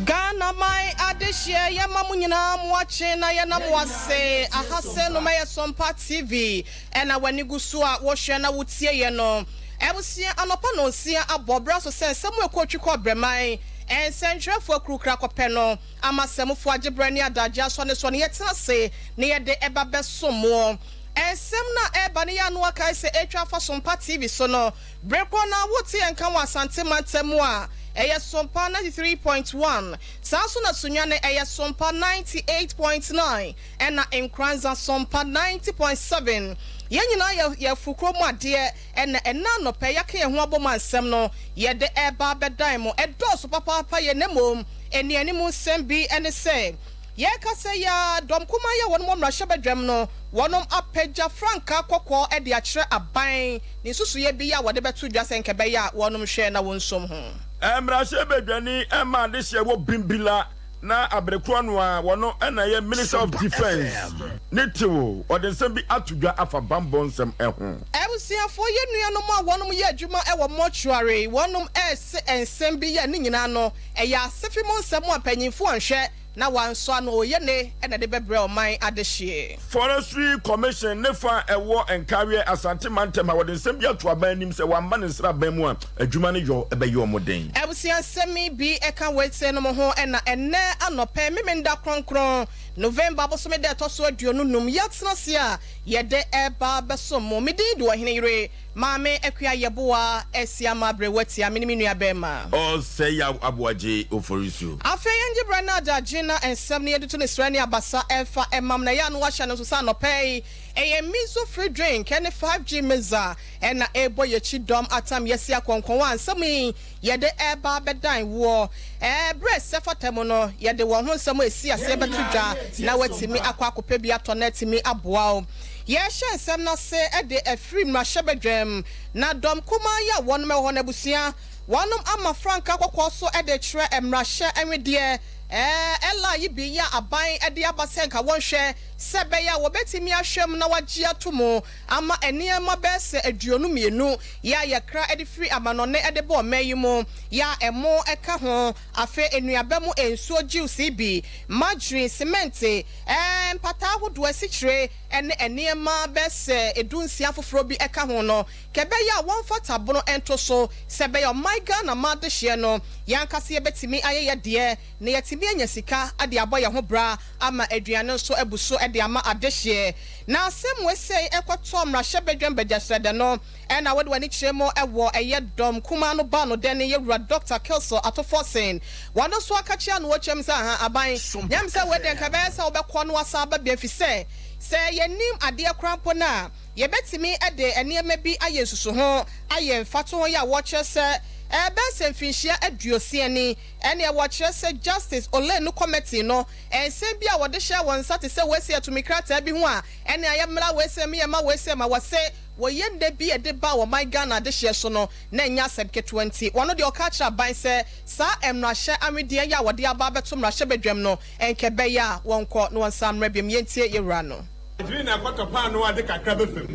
Ghana man adehyeɛ yɛma mo nyinaa mo akye na yɛna mo ase. Aha sɛ no mɛyɛ Sompa TV ɛna w'ani gu so a wohwɛ na wotie yɛ no. Abusua anɔpa nonsia abɔ bra so sɛ nsɛm ɛkɔ otwi kɔ brɛman nsɛntwerɛfoɔ akurukura kɔpɛ no ama sɛmfoɔ agye berɛ ne adagye asɔ ne soɔ no yɛtena ase na yɛde ɛba bɛsom moɔ. Nsɛm no a ɛreba no yɛ ano akae sɛ ɛretwa afa Sompa TV so no bere korɔ no a wote yɛn nka wɔ Asante mantam mu a ɛyɛ Sompa 93.1, saa nso na Sunyani ɛyɛ Sompa 98.9 ɛna Nkoranza Sompa 90.7. Yɛn nyinaa yɛ yɛ afurukuro mu adeɛ ɛna ɛna anɔpɛ yɛaka yɛn ho abom a nsɛm no yɛde ɛreba abɛdan mo. Ɛdɔɔso papaapa yɛ na mmom anianim nsɛm bi ɛne sɛ yɛreka sɛ yɛ dɔm kumaa yɛ wɔn mmarahyɛbadwam no wɔnom apagya frankaa kɔkɔɔ de akyerɛ aban ne nsusuyɛ bi a wɔde bɛto dwa sɛ nkɛbɛyɛ a wɔnom hwɛ na wɔnsom ho. Mmarahyɛbadwani ɛma adehyeɛ wɔ Bimbila na aberekorɔ no a wɔno ɛna yɛ Minister of Defence ne tew ɔde nsɛm bi ato dwa afa bambɔ nsɛm ɛho. Abusuafoɔ yɛ nuanom a wɔnom yɛ adwuma ɛwɔ mortuary wɔnom ɛrese nsɛm bi yɛ ne nyinaa no ɛyɛ asefi mu nsɛm a mpanyinfoɔ nhwɛ na wansɔ ano ɔyɛ ne ɛna de bɛbrɛ ɔman adehyeɛ. Forestry Commission ne fa ɛwɔ Nkareɛ Asante mantam ha wɔde nsɛm bi ato aban anim sɛ wamba ne nsraban mu a adwuma no yɔ ɛbɛyɛ ɔmo den. Abusua nsɛm bi ɛka wɔatie no mo ho ɛna ɛnɛ anɔpɛ Memenda kronkron November bosome da ɛtɔ so 25 yɛatena ase a yɛde ɛba bɛsom mo. Medin de Ɔhene Yere Maame Akua Yɛboa asi ama abrɛ watia me ne me nua bɛrima. Ɔsɛ Yaw Aboagye Oforisu. Afei yɛngye berɛ no adagye na nsɛm no yɛde to ne srɛ ne abasa ɛmfa ɛmam na ɛyɛ a no wahyɛ no nso sɛ anɔpɛ yi ɛyɛ Mizo free drink ɛne 5G Miza ɛna ɛrebɔ yɛkyi dɔm atam yɛsi akɔnkɔn a nsɛm yi yɛde ɛreba abɛdan woɔ. Ɛberɛ sɛ fata mu no yɛde wɔn ho nsɛm a ɛsi aseɛ bɛto dwa na watumi akɔ akɔpɛ bi atɔ na atumi aboa wo. Yɛhyɛ nsɛm no ase de afiri mmarahyɛbadwam na dɔm kumaa yi a wɔnom ɛwɔ hɔ no abusua wɔnom ama frankaa kɔkɔɔ so de kyerɛ mmarahyɛ nwedeɛ ɛla yi bi yɛ aban de aba sɛ nka wɔnhwɛ sɛ ɛbɛyɛ a wɔbɛtumi ahwɛ mu na wagye ato mu ama nneɛma bɛyɛ sɛ 22 yɛ a yɛkra de firi amanɔne de bɔ ɔman yi mu yɛ a ɛmo ɛka ho afei nnuaba mu nsuo juice bi, margarine, cement, mpataa ahodoɔ, asikyire ne nneɛma bɛyɛ sɛ 16 foforɔ bi ɛka ho no kɛbɛyɛ a wɔmfa tabono nto so sɛ ɛbɛyɛ ɔman Ghana ma adehyeɛ no yɛankasa yɛbɛtumi ayɛ yɛ deɛ na yɛtumi anya sika de abɔ yɛn ho bra ama aduane nso abu so de ama adehyeɛ. Na asɛm wei ɛkɔtɔ mmarahyɛbadwam badwasrɛdɛ no ɛna wɔde w'ani kyerɛ mu ɛwɔ ɛyɛ dɔm kumaa no ba no dɛ ne yɛwura Dr. Cassiel Ato Forson wɔno nso aka kyerɛ no wɔkyerɛm sɛ aha aban nyam sɛ wei deɛ nka bɛyɛ sɛ wobɛkɔ no asa aba bia fi sɛ sɛ yɛnim adeɛ koraa mpo no a yɛbɛtumi de nneɛma bi ayɛ nsusu ho ayɛ mfatoho yi a wɔkyerɛ sɛ ɛbɛyɛ sɛ mfinhyia 60 ni ɛne wɔkyerɛ sɛ Justice Olenu Committee no nsɛm bi a wɔde hyɛ wɔn nsa te sɛ wɔasi atumi krataa bi ho a ɛne ayɛ mmara wɔasi mmiɛnma wɔasi ma wɔsɛ wɔyɛ nne bi a ɛde ba wɔn Ghana adehyeɛ so no na ɛnyɛ asɛm ketewa nti wɔn deɛ ɔka kyerɛ aban sɛ saa mmarahyɛ awedeɛ yi a wɔde aba abɛto mmarahyɛbadwam no nkɛ bɛyɛ a wɔnkɔ na wɔn nsa mmerɛ biom. Yɛntie yɛwura no. Adwene na akɔtɔ paano ade kakra bɛfam,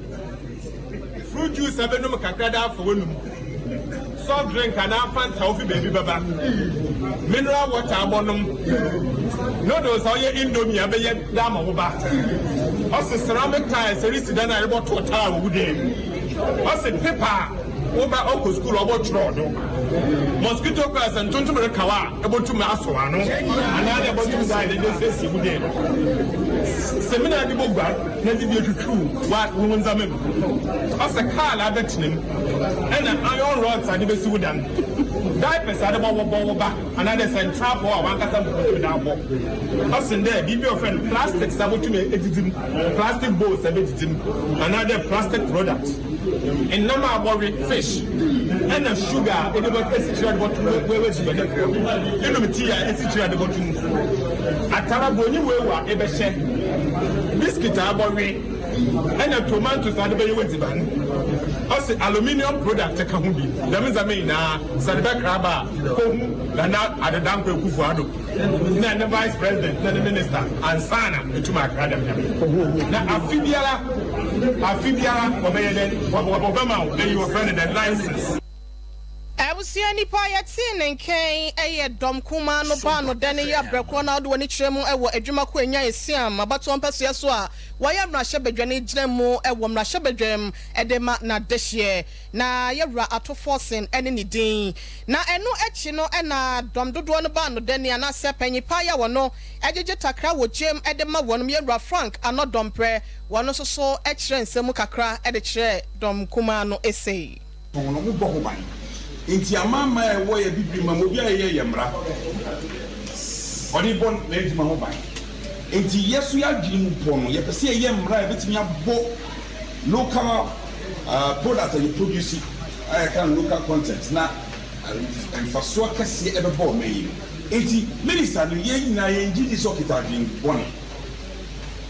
fruit juice abɛnum kakra da afɔ w'anum, soft drink anaa Fanta wofi baabi bɛba, mineral water abɔnom, noodles a ɔyɛ Indomie abɛyɛ da ama wo ba. Ɔse ceramic tiles ɛresi dan a ɛbɔto taa wɔ wo dan mu. Ɔse paper a woba ɔkɔ sukuu ɔbɔtwerɛ do, mosquito coils ntontom reka wa a ɛbɔtum asɔ ano anaa de ɛbɔtum da a yɛde siesie wo dan mu, semina de bɔ gua na de bi atwitwiw wa wo ndzɛmba mu. Ɔsɛ kaa na abɛtena mu ɛna iron rods ade bɛsi wo dan, diapers ade bɔ bɔ wo ba anaa de sɛ ntrapɔ a wankasa mpo da abɔ. Ɔsen dɛ biribi a ɔfrɛ no plastics abotumi edidi mu, plastic bowls abɛdidi mu anaa dɛ plastic product, nnam a wɔwe, fish, ɛna sugar a ɛde bɔ esikyire ade bɔto wɔ wɔ enum tea a esikyire ade bɔto mu, atara bronyi weewu a ɛbɛhyɛ. Biscuit a abɔwe na tomatoes a ade bɛyɛ w'edziban. Ɔse aluminium product ka ho bi. Dɛm ndzɛmba nyina sɛ ade bɛkra aba a, kohu Nana Addo Dankwa Akufo Addo na ne Vice President na ne Minister ansaana etum akra dɛm ndzɛmba yi. Na afe biara, afe biara wɔbɛyɛ dɛn, wɔbɛma wo eyi wɔfrɛ no dɛn, license. Abusua nipa a yɛtee ne nka yi yɛ dɔm kumaa no baa no dɛ no yɛ abrɛ korɔ na ɔde w'ani kyerɛ mu wɔ adwuma ko anya esiam abatoɔ mpɛsoɛ so a wayɛ mmarahyɛbadwani gyina mu wɔ mmarahyɛbadwam de ma n'adehyeɛ na yɛwura Ato Forson ne ne din na ɛno akyi no na dɔm dodoɔ no baa no dɛ ni anaasɛ panyin paa yi a wɔno gyegye takra wɔ gyam de ma wɔnom yɛwura Frank Anɔ Dɔmprɛ wɔno nso so kyerɛ nsɛm mu kakra de kyerɛɛ dɔm kumaa no sei. Tɔn no, wɔbɔ ho ban. Enti amanaman a ɛwɔ yɛn Abibirem mu, obiara yɛ yɛn mmara. Ɔde bɔ n'adwuma ho ban. Enti yɛ nso yɛn adwene mu pɔ no, yɛpɛ sɛ yɛyɛ mmara a ɛbɛtumi abɔ local product a yɛ produce a yɛka no local content na mfasoɔ kɛseɛ ɛbɛba ɔman yi mu. Enti minister no, yɛn nyinaa yɛn gye di sɛ ɔkita adwene bɔne.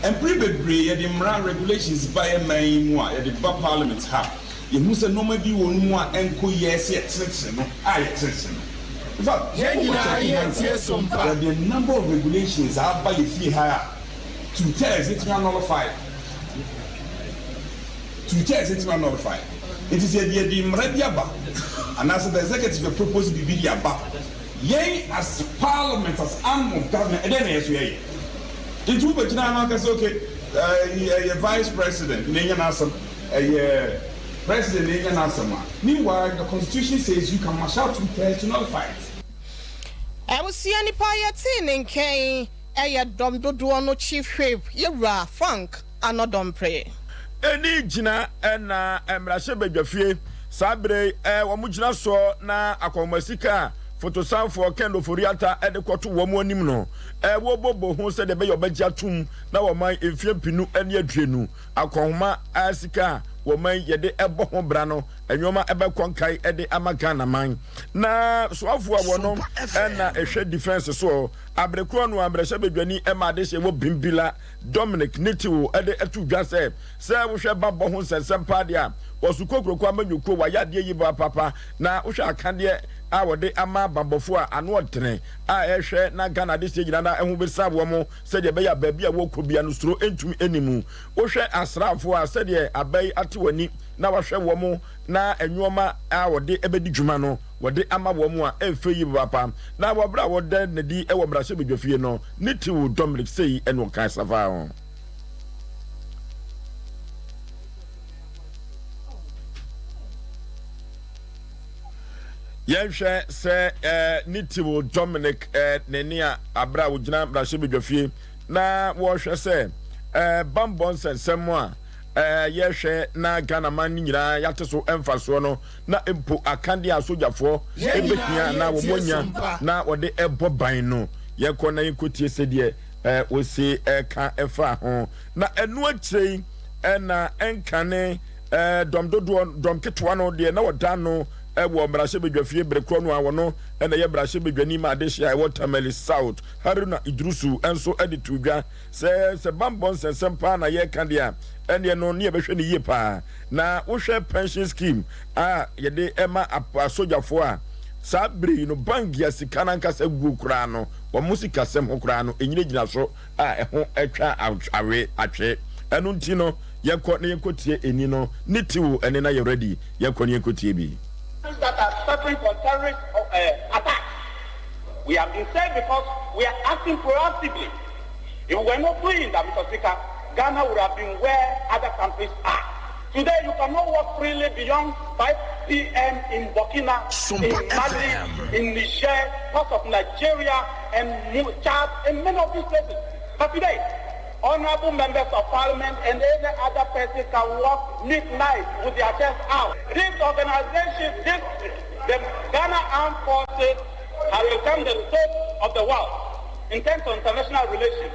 Mpere bebree yɛde mmara, regulations, ba yɛn man yi mu a, yɛde ba parliament ha. Yehu sɛ nneɛma bi wɔ no mu a ɛnkɔ yie a ɛsɛ sɛ yɛtenetene no a yɛtenetene no. In fact, Yɛn wokɔ nyinaa Turkey yɛ Hansa, tie som pa. there have been a number of regulations a aba yɛ fie ha a two thirds etumi anullify. Two thirds etumi anullify. Nti sɛ yɛde yɛde mmara bi aba anaasɛ the executive propose biribi de aba, yɛn as parliament, as arm of government, ɛdɛn na yɛn nso yɛyɛ? Nti wobɛgyina ha na waka sɛ okay, ɛyɛ vice president na enya n'asɛm. Ɛyɛ president na enya n'asɛm a, meanwhile the constitution says you can marshal two thirds to nullify it. Abusua nipa a yɛtee ne nka yi yɛ dɔm dodoɔ no Chief Whip Yɛwura Frank Anɔdɔmpre. Ɛni gyina na mmarahyɛbadwafie saa berɛ yi wɔn gyina soɔ na akɔnhoma sika a fotosanfoɔ Ken Ofori-Atta de kɔto wɔn anim no wɔbɔbɔ ho sɛdeɛ ɛbɛyɛ wɔbɛgye atom na wɔman mfeɛ 2020 Akɔnhoma a sika a wɔman yɛde bɔ ho bra no nnoɔma bɛkɔ nkae de ama Ghana man. Na soafoɔ a wɔno na ɛhwɛ defence soɔ abere korɔ no a mmarahyɛbadwani ma adehyeɛ wɔ Bimbila Dominic Nitiwul de to dwa sɛ sɛ wohwɛ bammɔ ho nsɛnsɛm paa deɛ a wɔso kokuroko amanyɔkuo wɔayɛ adeɛ yi papaapa na wohwɛ akadeɛ a wɔde ama bammɔfoɔ a ano ɔdene a ɛhwɛ na Ghana adehyeɛ nyinaa na ɛho bɛsa wɔn sɛdeɛ ɛbɛyɛ a baabi a wɔrekɔ biara no suro ntumi nni mu. Wohwɛ asraafoɔ a, sɛdeɛ aba yi ate w'ani na wahwɛ wɔn na nnoɔma a wɔde bɛdi dwuma no wɔde ama wɔn a, ɛmfɛ yie papaapa. Na wɔ berɛ a wɔda no adi wɔ mmarahyɛbadwafie no, ne tiw Dominic sei na ɔkae sa faa ho. Yɛnhwɛ sɛ eh, ne tiw Dominic eh, ne nea abere a wɔgyina mmarahyɛbadwafie na wɔrehwɛ sɛ eh, bammɔ nsɛnsɛm a eh, yɛhwɛ na Ghana man no nyinaa yɛate so mfasoɔ no na mpo akadeɛ a sogyafoɔ ɛbɛhia na wɔn anya na wɔde ɛbɔ ban no yɛkɔ na yɛnkɔtie sɛdeɛ eh, wɔsi ɛka ɛfa ho na ɛno akyire yi ɛna ɛnkane eh, dɔm dodoɔ dɔm ketewa no deɛ na wɔda ano wɔ mmarahyɛbadwafie bere korɔ no a wɔno na ɛyɛ mmarahyɛbadwani ma adehye a ɛwɔ Tamale South Haruna Iddrisu nso de too dwa sɛ sɛ bammɔ nsɛnsɛm paa na yɛreka deɛ a ɛneɛ no ne yɛbɛhwɛ no yie paa na wohwɛ pension scheme a yɛde ma asogyafoɔ a saa bere yi no bank a sika no ankasa guo koraa no wɔn sikasɛm ho koraa no ɛnyinagyina so a ɛho atwa awe atwe. Ɛno nti no, yɛnkɔ na yɛnkɔtie ɛni no ne tiwo ɛne na yɛ ready yɛnkɔ na yɛnkɔtie bi. that are suffering from terrorist uh, attacks. We have been safe because we are acting proactively. If we were not doing that, Mr. Speaker, Ghana would have been where other countries are. Today, you cannot walk freely beyond 5 p.m. in Burkina, in Mali, in Niger, parts of Nigeria, and Chad, and many of these places. But today, honorable members of parliament and any other person can walk midnight with their chest out. This organization, this, the Ghana Armed Forces has become the soap of the world in terms of international relations.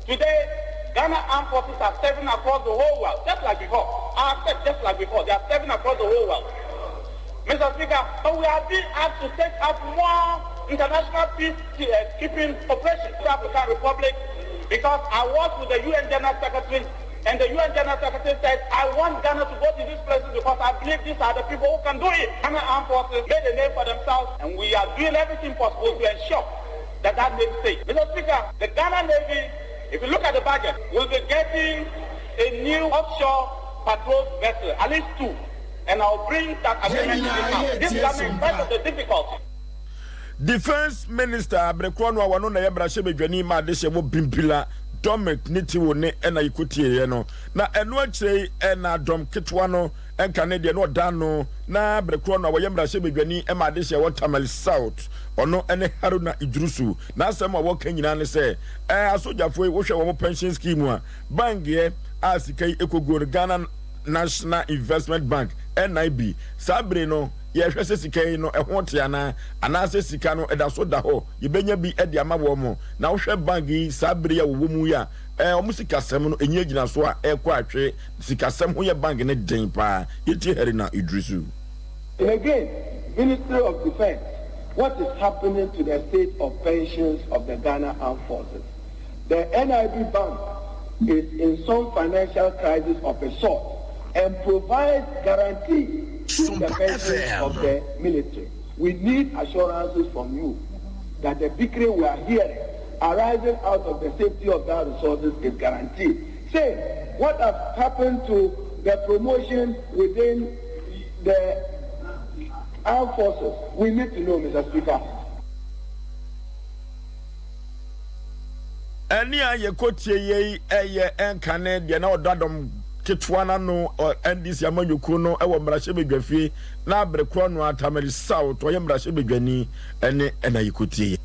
Today, Ghana Armed Forces are serving across the whole world, just like before. I said just like before, they are serving across the whole world. Mr. Speaker, but we are being asked to take up more international peacekeeping operations. The African Republic, Because I was with the UN General Secretary and the UN General Secretary said, I want Ghana to go to these places because I believe these are the people who can do it. Ghana Armed Forces made a name for themselves and we are doing everything possible to ensure that that name stays. Mr. Speaker, the Ghana Navy, if you look at the budget, will be getting a new offshore patrol vessel, at least two. And I'll bring that agreement to this house. This coming in spite of the difficulty. Defence Minister bere korɔ no a wɔno na ɛyɛ mmarahyɛbadwani ma adehyeɛ wɔ Bimbilla Dominic ne Tiwo ne ɛna yɛkɔtieeɛ no na ɛno akyire yi ɛna dɔm ketewa no nka ne deɛ na ɔda ano na bere korɔ no a wɔyɛ mmarahyɛbadwani ma adehyeɛ wɔ Tamale South ɔno ne Haruna Iddrisu n'asɛm a wɔka nyinaa ne sɛ ɛɛ asogyafoɔ yi wohwɛ wɔn pension scheme a bangeɛ a sika yi ɛkɔguo no Ghana National Investment Bank, NIB, saa bere no yɛhwɛ sɛ sika yi no ɛho te anaa, anaasɛ sika no ɛda so da hɔ, yɛbɛnya bi de ama wɔn. Na wohwɛ bank yi saa bere yi a wɔwɔ mu yi a, ɛɛ wɔn sikasɛm no ɛnyɛ gyina so a ɛrekɔ atwe. Sikasɛm ho yɛ bank no den paa. Yɛtie Haruna Iddrisu. And again, Ministry of Defence, what is happening to the state of pensions of the Ghana Armed Forces? The NIB Bank is in some financial crisis of a sort and provides guarantee to the pensions of the military. We need assurances from you that the bickering we are hearing arising out of the safety of that resources is guaranteed. Say, what has happened to the promotion within the armed forces? We need to know, Mr. Speaker. Ɛnne a yɛkɔtie yei yɛ ɛnkane deɛ na ɔda dɔm ketewa no ano NDC amanyɔkuo no wɔ mmarahyɛbadwafie na abere korɔ no ara Tamale South ɔyɛ mmarahyɛbadwani ɛne ɛna yɛkɔtie.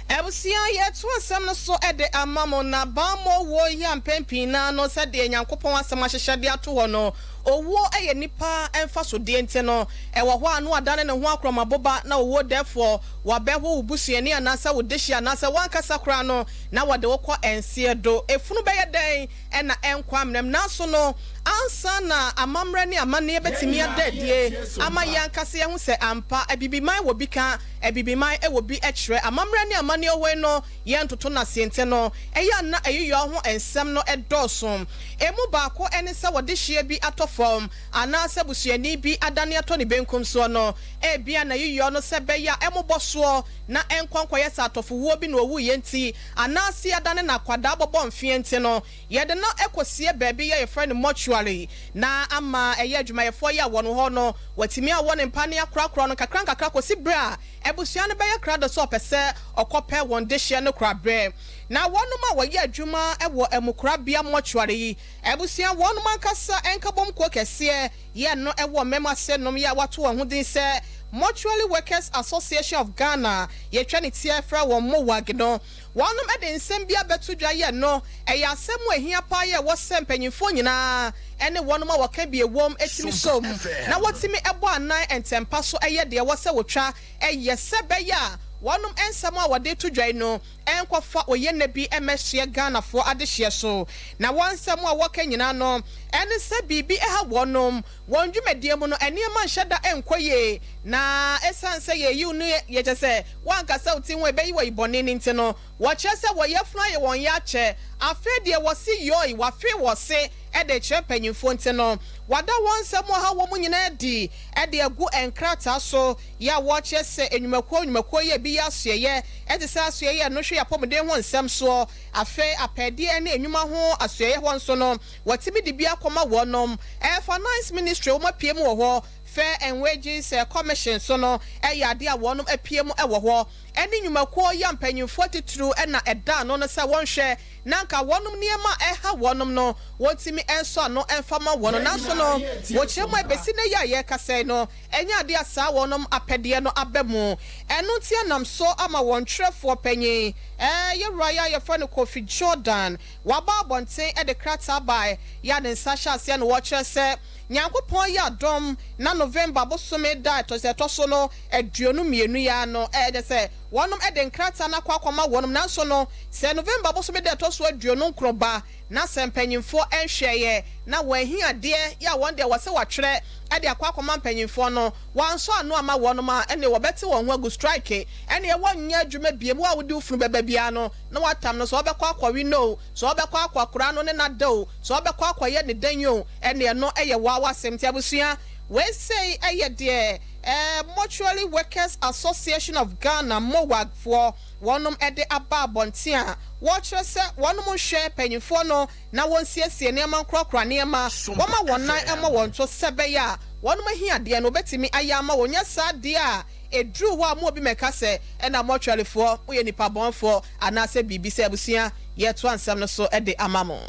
Abusua, yɛreto asɛm no so de ama mo, na bammɔ wuo yi a mpɛn pii no ara no sɛdeɛ Nyankopɔn asɛm ahyehyɛ de ato hɔ no, owuo yɛ nnipa mfasodeɛ nti no, ɛwɔ hɔ a na wadane ne ho akorɔmaboba na owuo dɛfoɔ, wabɛho wo busuani anaasɛ wo dehye anaasɛ w'ankasa koraa no na wɔde wo kɔ nseɛ do. Efunu bɛyɛ dɛn na ɛnkɔ amena mu? Nanso no, ansa na amammerɛ ne amanneɛ bɛtumi ada adie ama yɛn ankasa yɛahu sɛ ampa Abibiman wɔ bi ka, Abibiman wɔ bi kyerɛ, amammerɛ ne amanneɛ hoi no yɛntoto no aseɛ nti no, ɛyɛ a na ayiyɔ ho nsɛm no dɔɔso. Emu baako ne sɛ wɔde hyeɛ bi atɔ fam anaasɛ busuani bi adane atɔ ne benkum soɔ no, ebia n'ayiyɔ no sɛ ɛbɛyɛ a ɛmmobɔ soɔ na ɛnkɔ nkɔyɛ sɛ atɔfowuo bi na ɔwuiɛ nti, anaase adane no akwadaa bɔbɔ mfeɛ nti no, yɛde no kɔsie baabi a yɛfrɛ no mortuary na ama ɛyɛ adwumayɛfoɔ yi a wɔn wɔ hɔ no wɔatumi awɔ no mpaneɛ akorakora no nkakrankakra kɔsi berɛ a abusua no bɛyɛ krado sɛ ɔpɛ sɛ ɔkɔpɛ wɔn dehyeɛ no koraberɛ. Na wɔnom a wɔyɛ adwuma wɔ amukorabea mortuary yi abusua wɔnom ankasa nkabom kuo kɛseɛ yɛ no wɔ mmɛma ase nom yɛ a wɔato wɔn ho din sɛ Mortuary Workers Association of Ghana yɛtwa ne tiɛ frɛ wɔn MOWAG no wɔnom de nsɛm bi abɛto dwa yɛ no ɛyɛ asɛm a ɛhia paa yɛ ɛwɔ sɛ mpanyinfoɔ nyinaa ne wɔnom a wɔka bi ɛwom tumi som na wɔtumi bɔ anan ntɛmpa so yɛ deɛ ɛwɔ sɛ wɔtwa yɛ sɛ ɛbɛyɛ a wɔnom nsɛm a wɔde to dwa yi no ɛnkɔfa oyenna bi mmɛsoɛ Ghanafoɔ adehyeɛ so. Na wɔn nsɛm a wɔka nyinaa no ɛne sɛ biribi ha wɔnom, wɔn dwumadie mu no nneɛma nhyɛ da nkɔ yie, na ɛsiane sɛ yɛyi no yɛ kyerɛ sɛ woankasa wo ti ho ɛbɛyi wo ayi bɔne no nti no, wɔkyerɛ sɛ wɔn yafunu ayɛ wɔn ya akyɛ. Afei deɛ wɔse yoi, wɔafe wɔ se de rekyerɛ mpanyinfoɔ nti no, wɔada wɔn nsɛm a ɛha wɔn nyinaa adi de agu nkrataa so. Yɛ a wɔkyerɛ sɛ nnwumakuo nnwumakuo yi a ebi yɛ asoɛeɛ te sɛ asoɛeɛ a ɛno hwɛ yɛn apɔmuden ho nsɛm soɔ, afei apɛdeɛ ne nnwuma ho asoɛeɛ hɔ nso no, wɔatumi de bi akɔma wɔnom. Finance Ministry wɔn apue mu wɔ hɔ, Fair and Wages Commission nso no yɛ adeɛ a wɔnom apue mu wɔ hɔ, ɛne nnwumakuo yi a mpanyinfoɔ atitiriw na ɛda ano no sɛ wɔnhwɛ na anka wɔnom nneɛma a ɛha wɔnom no wɔntumi nsɔ ano mfa ma wɔn. Nanso no, wɔkyerɛ mu a ɛbɛsi nnɛ yi a yɛrekasa yi no, Ɛnyɛ ade a saa wɔnom apɛdeɛ no aba mu. Ɛno nti ɛnam so ama wɔn twerɛfoɔ panyin, yɛwura yi a yɛfrɛ no Kofi Jordan, waba abɔnten de krataa baeɛ a ne nsa hyɛ aseɛ na ɔrekyerɛ sɛ Nyankopɔn yɛ adom na November bosome da a ɛtɔ so 22 yi ara no, kyerɛ sɛ wɔnom de nkrataa no akɔ akɔma wɔnom nanso no sɛ November bosome da ɛtɔ so 29 ba na sɛ mpanyinfoɔ nhwɛeɛ na wɔn ahiadeɛ yɛ a wɔn deɛ wɔsɛ wɔatwerɛ de akɔ akɔma mpanyinfoɔ no wɔansɔ ano ama wɔnom a, ɛneɛ wɔbɛte wɔn ho agu strike, ɛneɛ wɔnyɛ adwuma biem, wo a wode wo funu bɛba biara no na wɔatam no, sɛ ɔbɛkɔ akɔwe no o, sɛ ɔbɛkɔ akɔkora no ne no ada o, sɛ ɔbɛkɔ akɔyɛ ne dɛn o, ɛneɛ ɛno yɛ woa w'asɛm. Nti abusua, wei sei yɛ deɛ Mortuary Workers Association of Ghana, MOWAG, foɔ wɔnom de aba abɔnten a wɔrekyerɛ sɛ wɔnom nhwɛ mpanyinfoɔ no na wɔnsiesie nneɛma nkorɔkorɔ nneɛma, wɔma wɔn nan mmɔ wɔn to sɛ ɛbɛyɛ a wɔnom ahiadeɛ no wɔbɛtumi ayɛ ama wɔn, nyɛ saa deɛ a ɛduru hɔ a mo obi mɛka sɛ ɛna mortuaryfoɔ moyɛ nipa bɔnfoɔ anaasɛ biribi sɛ abusua yɛtoa nsɛm no so de ama mo.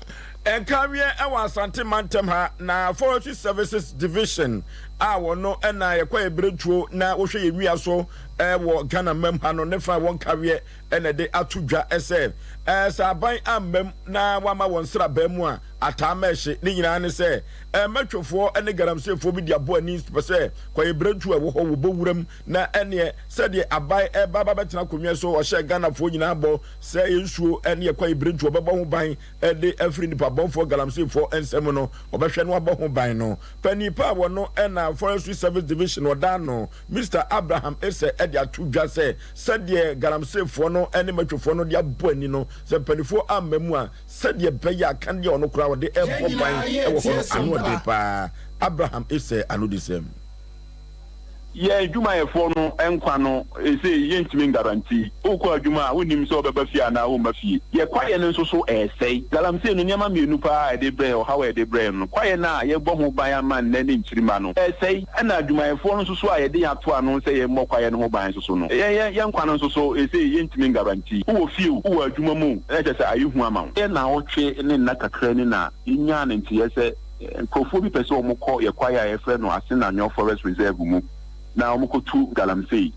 Nkaweɛ wɔ Asante mantam ha na Forestry Services Division a wɔno na yɛkɔ yɛ berɛtuo na wɔhwɛ yɛn nnua so wɔ Ghana mam ha no ne fa wɔ nkaweɛ na ɛde ato dwa sɛ sɛ aban ammam na wama wɔn nsraban mu a ataa ma ɛhye. Ne nyinaa ne sɛ mmatwofoɔ ne galamseyfoɔ bi de abɔ ani pɛ sɛ kwaebirentuo a ɛwɔ hɔ wɔbɔ wuram na ɛneɛ sɛdeɛ aban ɛba ba bɛtena akonnwa so ɔhyɛ Ghanafoɔ nyinaa bɔ sɛ yɛn nsuo ne yɛ kwaebirentuo ɔbɛbɔ ho ban de afiri nipa bɔnfoɔ galamseyfoɔ nsam no ɔbɛhwɛ no abɔ ho ban no. Panin pa a wɔno na Forestry Service Division ɔda ano Mister Abraham Esseh de ato dwa sɛ sɛdeɛ galamseyfoɔ no ne matwofoɔ no de abɔ ani no, sɛ mpaninfoɔ amma mu a, sɛdeɛ ɛbɛyɛ a kan deɛ ɔno koraa ɔde rebɔ ban wɔ hɔ no ano ɔden paa. Abraham Esseh anodisɛm. Yɛn adwumayɛfoɔ no nkwa no seesei yɛntumi ngaranti. Wokɔ adwuma a, wonnim sɛ wobɛba fie anaa woremma fie. Yɛn kwaeɛ no nso so ɛresɛe. Galamsey no, nneɛma mmienu pa ara a ɛde brɛ yɛn, ɔhaw a ɛde brɛ yɛn no, kwaeɛ no a yɛbɔ ho ban ama nnɛ ne nkyirimma no, ɛresɛe. Ɛna adwumayɛfoɔ no nso so a yɛde yɛn ato ano sɛ yɛmmɔ kwaeɛ no ho ban nso so no, yɛn yɛn nkwa no nso so seesei yɛntumi ngaranti. Wowɔ fie o, wowɔ adwuma mu o, na kyerɛ sɛ ayɛ hu ama wo. Yɛn nnawɔtwe ne nna kakra ni na yɛnyaa no nteeɛ sɛ nkurɔfoɔ bi pɛ sɛ wɔkɔ yɛn kwaeɛ a yɛfrɛ no Asenanwɔ Forest Reserve mu na wɔkɔtu galamsey.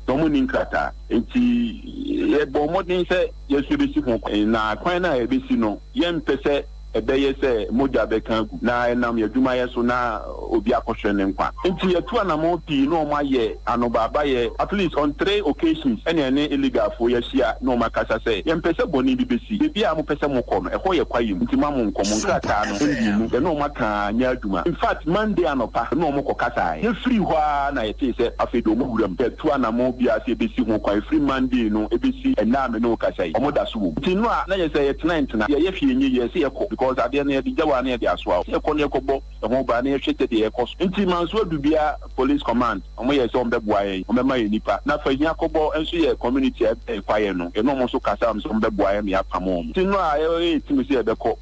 Na wɔnni nkrataa. Enti yɛbɔɔ mmɔden sɛ yɛn nso yɛbɛsi ho kwan. Na kwan no a yɛbɛsi no, yɛmpɛ sɛ ɛbɛyɛ sɛ mogya bɛka agu, na ɛnam yɛn adwumayɛ so na obi akɔhwere ne nkwa. Enti yɛatu anammɔn pii na wɔayɛ anobaabayɛ, at least on three occasions ɛna yɛne illegalfoɔ yi ahyia na wɔakasa sɛ yɛmpɛ sɛ bɔne bi bɛsi. Baabi a mopɛ sɛ mokɔ no, ɛhɔ yɛ kwaeɛ mu, enti mma monnkɔ, mo nkrataa no nnii mu. Yɛne wɔn aka ara nyɛ adwuma. In fact, Monday anɔpa yɛne wɔn kɔkasaeɛ. Yɛfirii hɔ ara na yɛtee sɛ afei deɛ wɔawura mu. Yɛatu anammɔn biara sɛ yɛbɛsi ho kwan firi Monday no bɛsi ɛnnɛ a me ne wo kasa yi, wɔda so wɔ mu. Nti no a na yɛ sɛ yɛtena ntena, yɛyɛ hwee nyɛ yie, ɛsɛ yɛkɔ because adeɛ no yɛde gya wo a na yɛde asoa wo. Sɛ yɛkɔ na yɛkɔbɔ ɛho ban na yɛhwɛ sɛdeɛ ɛrekɔ so. Nti Manso Adubia Police Command, wɔyɛɛ sɛ wɔbɛboa yɛn, wɔbɛma yɛn nnipa. Na Fahia Kɔbɔ nso yɛ community a ɛbɛn kwaeɛ no, yɛne wɔn nso kasa sɛ wɔbɛboa yɛn ma yɛapam wɔn. Nti no a yɛyɛ team sɛ yɛbɛkɔ.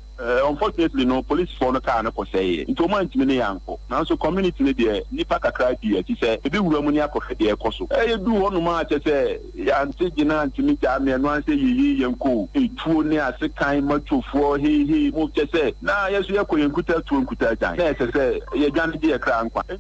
Unfortunately no, polisfoɔ no kaa no kɔsɛeɛ, nti wɔn antumi ne yɛn ankɔ. Nanso community no deɛ, nnipa kakra dii akyi sɛ yɛbɛwura mu ne akɔhwɛ deɛ ɛrekɔ so. Yɛduu hɔnom a, kyerɛ sɛ yɛante gyina antumi gyaa me, ɛno ara ne sɛ yeyei yɛnkɔ o, etuo ne asekan, machofoɔ, hei hei, mo, kyerɛ sɛ na yɛn nso yɛkɔ yɛn nkutaa tuo nkutaa gyan, na ɛsɛ sɛ yɛdwane gye yɛn kra nkwa.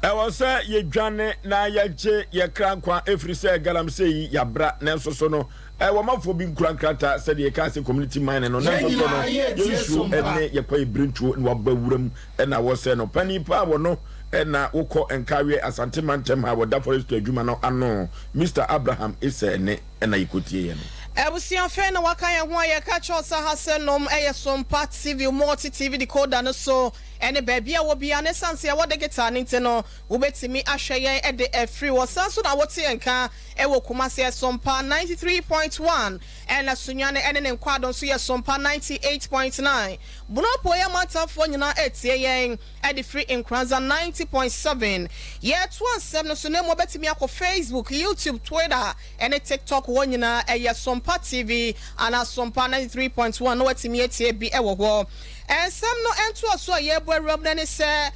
Ɛwɔ sɛ yɛdwane na yɛgye yɛn kra nkwa ɛfiri sɛ galamsey yi yɛabra, nanso so no Wɔmafoɔ bi nkura nkrataa sɛdeɛ yɛkaa sɛ community mining no, nanso so no yɛn nsuo ne yɛn kwaeɛ birentuo na waba wuram na wɔsɛe no. Panin paa wɔ no na wokɔ Nkaweɛ Asante mantam ha wɔda forestry adwuma no ano, Mister Abraham Esɛ ne na yɛkɔtieeɛ no. Abusua afei na waka yɛn ho a yɛka kyerɛ wo sɛ ha sɛ nom yɛ Sompa TV, Multi TV decoder no so ne baabi a wɔ biara na ɛsiane sɛ yɛwɔ digital no nti no wobɛtumi ahwɛ yɛn de afiri hɔ. San nso na wote yɛn nka Ɛwɔ Kumasi Ɛsompa 93.1 ɛna Sunyani ɛne ne nkwaado nso yɛ Sompa 98.9. Bono Apueɛ amantamfoɔ nyinaa ɛretie yɛn ɛde firi Nkoranza 90.7. Yɛretoa nsɛm no so na mmom wobɛtumi akɔ Facebook, YouTube, Twitter ɛne TikTok hɔ nyinaa ɛyɛ Sompa TV anaa Sompa 93.1 na woatumi atie bi ɛwɔ hɔ. Nsɛm no ntoasoɔ a yɛrebɔ awura mu no ne sɛ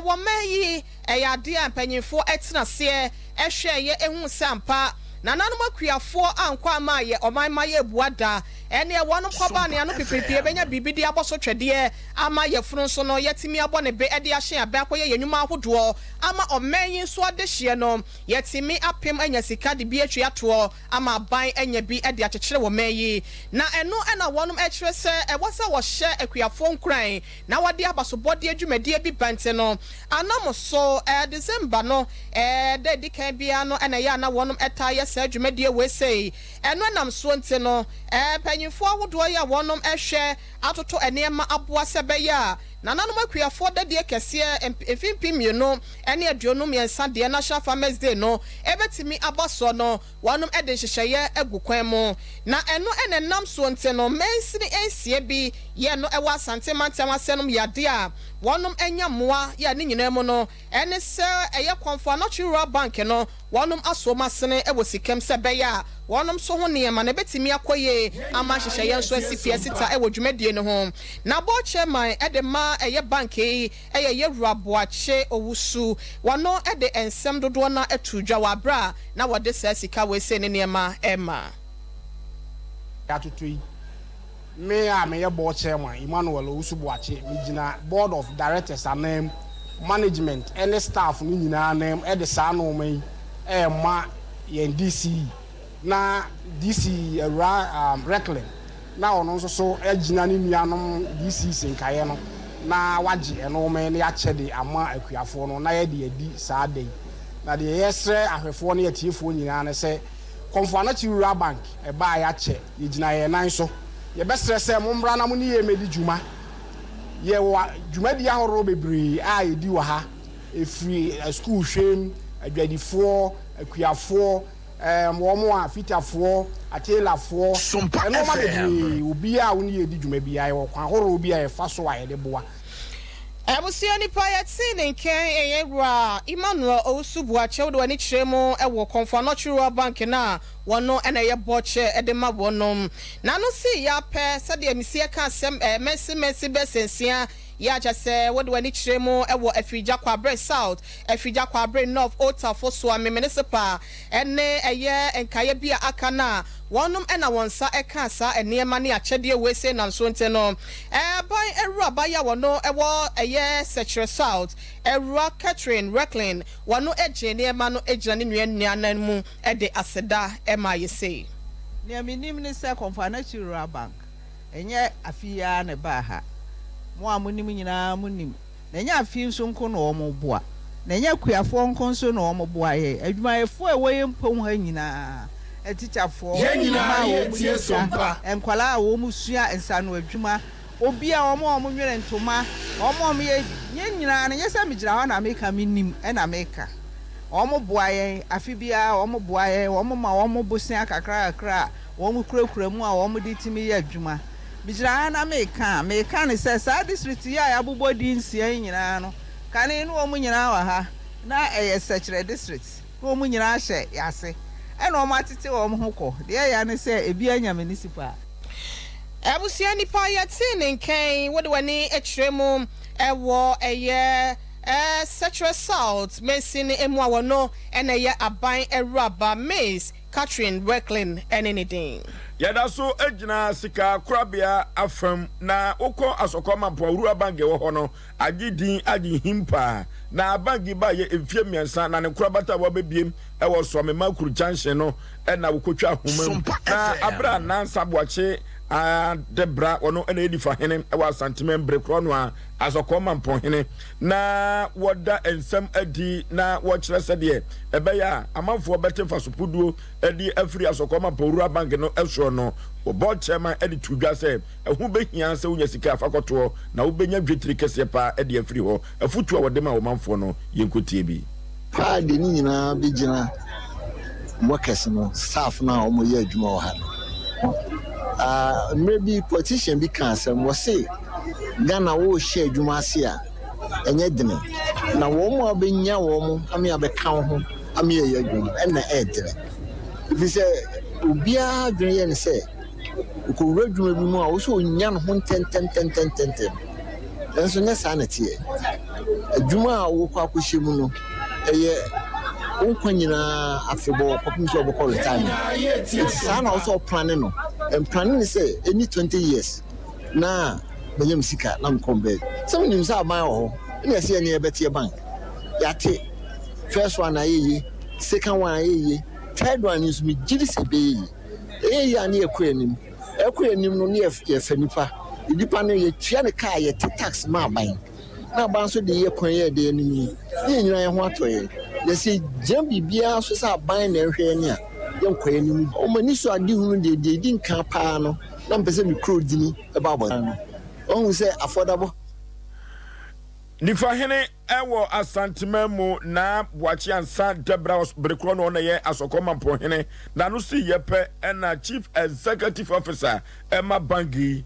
wɔ mmɛ yi Ɛyɛ adeɛ a mpanyinfoɔ tena aseɛ hwɛeɛ huu sɛ ampa nananom akuafoɔ ankɔ amma ayɛ ɔman ma yɛrebua da. Ɛneɛ wɔnom kɔba ne ano pipiripie bɛnya biribi de abɔ so twɛdeɛ ama yafunu nso no yɛatumi abɔ ne be de ahyɛn abɛn akɔyɛ yɛn nnwuma ahodoɔ ama ɔman yi nso adehyeɛ no yɛatumi apem anya sika de bi atua toɔ ama aban anya bi de akyekyere ɔman yi. Na ɛno na wɔnom kyerɛ sɛ ɛwɔ sɛ wɔhyɛ akuafoɔ nkuran na wɔde abasobɔdeɛ dwumadie bi ba nti no anam so December no da ɛdi kan biara no na ɛyɛ a na wɔnom taa yɛ saa dwumadie wei sei. Ɛno ɛnam soɔ nti no mpanyinfoɔ ahodoɔ yi a wɔnom hwɛ atoto nneɛma aboa sɛ ɛbɛyɛ a nananom akuafoɔ dadie kɛseɛ mfe 2023 deɛ National Farmers Day no bɛtumi aba soɔ no wɔnom de nhyehyɛeɛ agu kwan mu. Na ɛno na ɛnam soɔ nti no mansini nsia bi yɛ no wɔ Asante mantam ase nom yɛ adeɛ a wɔnom anya mmoa yɛ a ne nyinaa mu no ɛne sɛ ɛyɛ Komfo Anokye Rural Bank no wɔnom asoɔ mu asene wɔ sikam sɛ ɛbɛyɛ a wɔnom nso ho nneɛma no ɛbɛtumi akɔ yie ama nhyehyɛeɛ nso asi pi asi ta wɔ dwumadie no ho. Na board chairman de ma ɛyɛ bank yi yɛ Yɛwura Boakye Owusu. Wɔno de nsɛm dodoɔ no ara too dwa wɔ aberɛ a na wɔde saa sika wei sei ne nneɛma rema. Atoto yi. Me a meyɛ Board Chairman, Emmanuel Owusu Boakye, megyina Board of Directors ananmu, Management ne Staff no nyinaa ananmu de saa nnoɔma yi rema yɛn DCE, na DCE Awuraa Recklin na ɔno nso so agyina ne nuanom DCs nkaeɛ no na wagye nnoɔma yi na yɛakyɛ de ama akuafoɔ no na yɛde adi saa da yi. Na deɛ yɛsrɛ ahwɛfoɔ ne atiefoɔ nyinaa ne sɛ Komfo Anokye Rural Bank ɛbaa yɛakyɛ, yɛgyina yɛn nan so. Yɛbɛsrɛ sɛ mommra na mo ne yɛn mmɛdi dwuma. Yɛwɔ dwumadi ahorow bebree a yɛdi wɔ ha, ɛfiri sukuu hwɛm, adwadifoɔ, akuafoɔ, wɔn a, fitafoɔ, atailafoɔ, nnoɔma bebree. Obiara a wo ne yɛn di dwuma biara, yɛwɔ kwan horow bi a yɛfa so a yɛde boa. Abusua nipa yɛtee ne nkɛn ɛyɛ Wura Emmanuel Owusu Boakye wode w'ani kyerɛ mu wɔ Komfo Anokye Rural Bank no a wɔno na ɛyɛ bɔkyɛ de ma wɔnom. N'ano sii yɛ apɛ sɛdeɛ mesi ɛka asɛm ɛɛ mɛnse mɛnse bɛsɛ nsia yɛ a kyɛsɛ wode w'ani kyerɛ mu wɔ Afirigya Kwabre South, Afirigya Kwabre North, Old Tafo, Suame Municipal ɛne ɛyɛ nkaeɛ bi a aka no a wɔnom na wɔn nsa ɛkaa saa nneɛma ne akyɛdeɛ wei sei nam so nti no Aban awuraba yi a wɔno wɔ ɛyɛ Sekyere South, Awura Catherine Recklin wɔno gyee nneɛma no gyina ne nua nua nan mu de aseda maa yɛ sei. Nea minim ne sɛ Komfo Anokye Rural Bank, ɛnyɛ afe yi ara na ɛbaa ha. Mo a monim nyinaa monim. Na ɛnyɛ afe yi nso nko na wɔboa. Na ɛnyɛ akuafoɔ nko nso na wɔboa yɛn. Adwumayɛfoɔ a ɛwɔ yɛn mpɔn ha nyinaa, atikyafoɔ, mmaa a wɔyi sika, nkwadaa a wɔsua nsaano adwuma, obiara, wɔn a wɔnwene ntoma, wɔn a wɔyɛ, yɛn nyinaa no, ɛnyɛ sɛ megyina hɔ na meka, menim na meka. Wɔboa yɛn, afe biara wɔboa yɛn, wɔma wɔn bosea kakrakakra a wɔkurakura mu a wɔde tumi yɛ adwuma. Megyina ha na meka a, meka no sɛ saa district yi a yɛabobɔ din nsia yi nyinaa no, kane no wɔn nyinaa wɔ ha, na ɛyɛ Sɛkyerɛ district, na wɔn nyinaa hyɛ yɛn ase, ɛna wɔatete wɔn ho kɔ. Deɛ ɛya ne sɛ ebi anya municipal. Abusua nipa yɛtee ne nkɛn wode w'ani kyerɛ mu wɔ ɛyɛ Sekyerɛ South mansin mu a wɔno na ɛyɛ aban awuraba Miss Catherine Wirklin ne ne din. Yɛda so gyina sika korabea afam na wokɔ Asɔkɔ Mampong Rural Bank ɛwɔ hɔ no agye din agye him paa na bank yi baayɛ mfie mmiɛnsa na ne nkorabata a wɔabɛbiem ɛwɔ Suame Makuru Junction no na wokotwa ahoma mu na abere a Nansa Boakye Adebra wɔno na ɛdi fa hene ɛwɔ Asanteman bere korɔ no a Asɔkɔɔ Mampɔnhene na wɔda nsɛm adi na wɔkyerɛ sɛdeɛ ɛbɛyɛ a amanfoɔ bɛte mfasopoduo de afiri Asɔkɔɔ Mampɔn Rural Bank no soɔ no, wɔbɔ chairman de to dwa sɛ ɛho bɛhia sɛ wonya sika a fa kɔtoɔ na wobɛnya dwetire kɛseɛ paa de afiri hɔ. Afotuo a wɔde ma ɔmanfoɔ no, yɛnkɔtie bi. Paa de ne nyinaa bɛgyina workers no, staff no a wɔyɛ adwuma wɔ ha no. Ah, mmerɛ bi politician bi kaa asɛm, wɔse Ghana worehyɛ adwuma ase a, ɛnyɛ dene. Na wɔn a wobɛnya wɔn ame abɛka wo ho ame yɛyɛ adwuma no, ɛna ɛyɛ dene. Ɛfiri sɛ obiara adwene yɛ ne sɛ, ɔkɔwura adwuma bi mu a, wo sɛ ɔnya ne ho ntɛntɛmtɛntɛntɛm. Nanso nyɛ saa na ɛteɛ. Adwuma a wokɔ akɔhyɛ mu no, ɛyɛ wo nkwa nyinaa afebɔɔ kɔpem sɛ wobɛkɔ retirement. Nti saa na wo sɛ ɔplane no. Mplane ne sɛ ɛnni 20 years na manya me sika na mekɔ me baabi. Sɛ wonim sɛ aban wɔ hɔ ɛna ɛsɛ yɛne yɛbɛteɛ bank. Yɛate first one ayɛ yie, second one ayɛ yie, third one nso megye di sɛ ɛbɛyɛ yie. Ɛyɛ yie a ne yɛkɔ anim. Ɛkɔ anim no ne yɛfa nipa. Nipa no yɛtua ne ka a yɛte tax ma aban. Na aban nso de yɛ kwan yɛ ɛde anim yi ne yɛn nyinaa yɛn ho atɔ yɛn. Na sɛ yɛgyina biribiara so sɛ aban na ɛhwɛ yɛn a, yɛnkɔ yɛn anim. Wɔn ani so adehunu deɛ, deɛ ɛdi nkan paa no, na mepɛ sɛ me kuro dini ba abɔnten no. Wahu sɛ affordable. Nifahene wɔ Asanteman mu Naa Boakye Ansah Dɛbra bere korɔ na ɔna yɛ Asɔkɔ Mampɔnhene. N'ano sii yɛ pɛ ɛna Chief Executive Officer ɛma bank yi,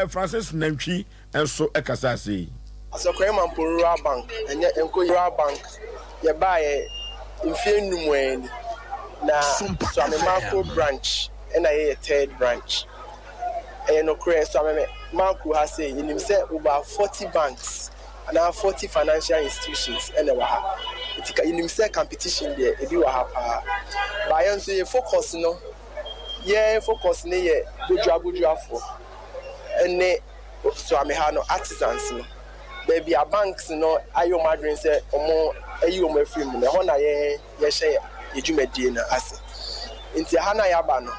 Francis Nantwi nso kasaa sei. Asɔkɔre Mampong Rural Bank ɛnyɛ Nkoyi Rural Bank yɛbaeɛ mfeɛ nnum ni na Suame Marko branch ɛna yɛyɛ third branch. Ɛyɛ nokorɛ Suame Marko ha sei yɛnim sɛ over 40 banks anaa 40 financial institutions ɛna ɛwɔ ha nti yɛnim sɛ competition deɛ ebi wɔ ha paa but yɛn nso yɛ focus no yɛn focus no yɛ bodua boduafoɔ ɛne Suame ha no artisans no baabi a banks no ayɛ wɔn adwene sɛ wɔn ayi wɔn afiri mu no ɛhɔ na yɛn yɛhyɛ yɛn dwumadie no ase nti ha na yɛaba no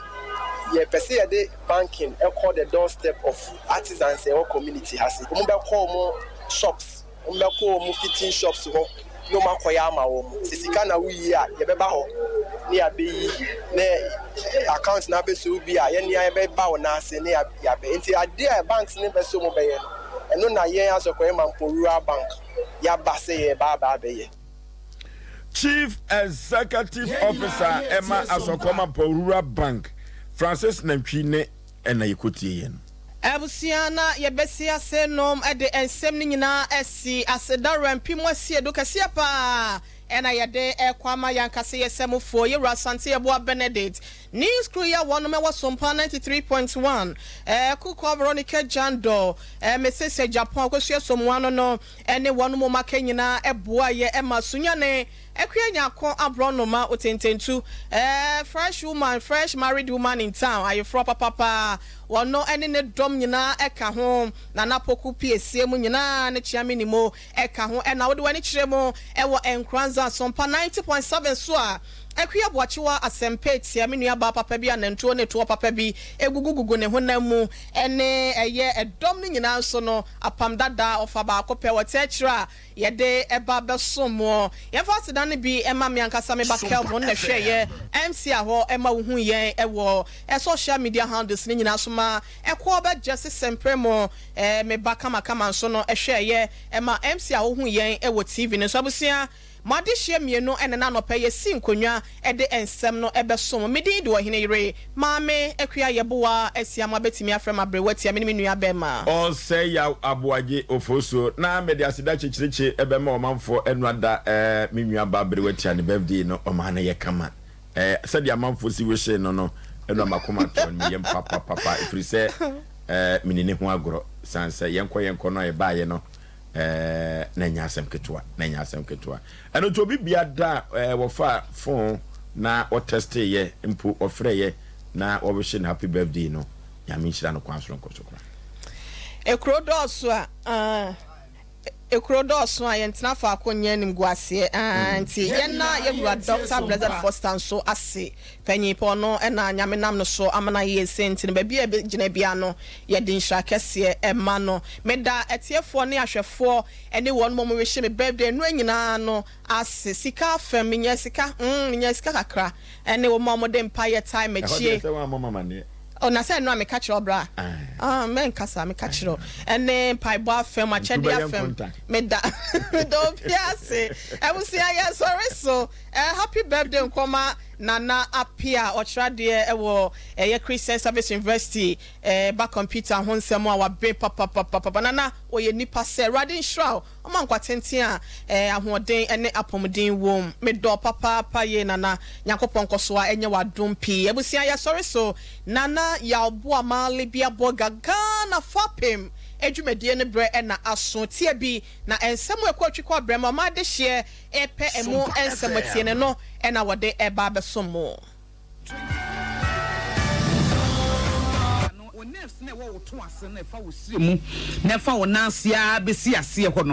yɛpɛ sɛ yɛde banking ɛkɔ the doorstep of artisans ɛwɔ community ha se wɔn bɛkɔ wɔn shops wɔn bɛkɔ wɔn fitting shops hɔ na wɔn akɔyɛ ama wɔn sɛ sika na woyi a yɛbɛba hɔ ne yɛabɛyi na account na abɛsɛ obi a yɛn nea yɛbɛba wɔn ase ne yɛabɛ nti adeɛ a banks ne bɛ sɛ wɔn bɛyɛ no ɛno na yɛn Asɔkɔrɛ Mampo Rural Bank yɛaba sɛ yɛba aba abɛyɛ. Chief Executive Officer ɛma Asɔkɔrɛ Mampo Rural Bank Francis Nantwi ne ɛna yɛkɔtie yɛn. Abusua na yɛbɛsi ase nom de nsɛm no nyinaa asi aseda werɛmpe mu asie do kɛseɛ paa ɛna yɛde ɛkɔ ama yɛn ankasa yɛ sɛmufoɔ yɛwura Asante Yɛboa Benedict news crew yɛ wɔnom ɛwɔ Sompa 93.1 Kukɔ Veronica Jando Mrs Japan Akosua Somoa no no ɛne wɔnom mu maka nyinaa ɛboa yɛ ɛma Sunyane Akua Nyarko aborɔnoma otententu fresh woman fresh married woman in town ayeforɔ papapa wɔno ɛne ne dɔm nyinaa ɛka ho Nana Poku piesie mu nyinaa ne Kyeame Nimo ɛka ho ɛna wode w'ani kyerɛ mu ɛwɔ Nkoranza Asompa 90.7 so a Akua Boakyewa Asɛmpa etia me nua baa papa bi a nantuo ne toɔ papa bi egugugugu ne honam mu ɛne ɛyɛ ɛdɔm no nyinaa nso no apam dada ɔfa baako pɛ wɔte akyire a Yɛde ba bɛsom mo. Yɛmfa aseda no bi mma me ankasa me ba Kelvin na ɛhwɛɛ yɛ MC a hɔ ma wohuu yɛn wɔ social media handles no nyinaa so ma ɛkɔɔ bɛ Jesse Sempere mo me ba kamakama nso no hwɛɛ yɛ ma MC a wohuu yɛn wɔ TV no so. Abusua, mo adehyeɛ mmienu na ɛna anɔpa yi yɛsii nkonnwa de nsɛm no bɛsom mo. Me din de Ɔhene Yere Maame Akua Yeboah Asiamah bɛtumi afrɛ me aberewa tia me ne me nua bɛɛma. Ɔsɛe Yaw Aboagye Ofosuo na mede aseda kyekyerekye bɛma ɔmanfoɔ ɛno ada eh me nua ba aberewa tia ne birthday no ɔmaa no yɛ kama eh sɛdeɛ amanfoɔ si wishee no no ɛno a makoma atɔ me yam papapapa ɛfiri sɛ eh meni ne ho agorɔ sane sɛ yɛnkɔ yɛnkɔ no a yɛbaeɛ no eh na ɛnyɛ asɛm ketewa na ɛnyɛ asɛm ketewa Ɛno nti obi bia da a wɔfaa phone na wɔtɛstee yɛ mpo wɔfrɛ yɛ na wɔwihye no happy birthday no Nyame nhyira no kwan soronko so koraa. Ekuro dɔɔso a aah Ekuro dɔɔso a yɛntena faako nyɛ animguaseɛ aah Nti yɛnna yɛn wura Doctor Blessed Foster nso ase Panyin pa ɔno na Nyame nam no so ama no ayɛ yɛn sei nti no baabi a yɛbɛgyina biara no yɛde nhyira kɛseɛ ma no Meda atiefoɔ ne ahwɛfoɔ Ɛne wɔn mom rehye me birthday nnora nyinaa no ase. Sika afam, menyaa sika, mm, menyaa sika kakra. Ɛne wɔn a wɔde mpaeɛ tae Ɛhɔ m'akyie. deɛ sɛ woammɔ me amaneɛ. Oh, na sɛ nnora meka kyerɛ wo bra. Ah, mɛnka saa, meka kyerɛ wo. Ɛne mpaebɔ afam, Ntu akyɛdeɛ bɛyɛ afam. nkonta. Meda, meda obiara ase. Abusua, yɛsɔre so. Eh, happy birthday nkɔma Nana Appiah, ɔkyerɛ adeɛ wɔ ɛyɛ Christian Service University. Eh, ba computer ho nsɛm a waben papapapapa. Nana, ɔyɛ nipa sɛ. Awurade nhyira wo. Ɔma nkwa tenten a eh, ahoɔden ne apɔmuden wom. Medɔ wo papaapa yie Nana. Nyankopɔn nkɔso a ɛnyɛ w'adom pii. Abusua yɛsɔre so. Nana Yaw Boamah Libya Borga Ghana fapem adwumadie no berɛ na aso. Tie bi na nsɛm a ɛkɔ atwi kɔ abrɛ ma ɔman adehyeɛ repɛ ɛmu nsɛm atie no ɛno na wɔde reba abɛsom mo. Nerves na ɛwɔ wo to ase na ɛfa wo srɛ mu na ɛfa wo nan ase ara bɛsi aseɛ hɔ no.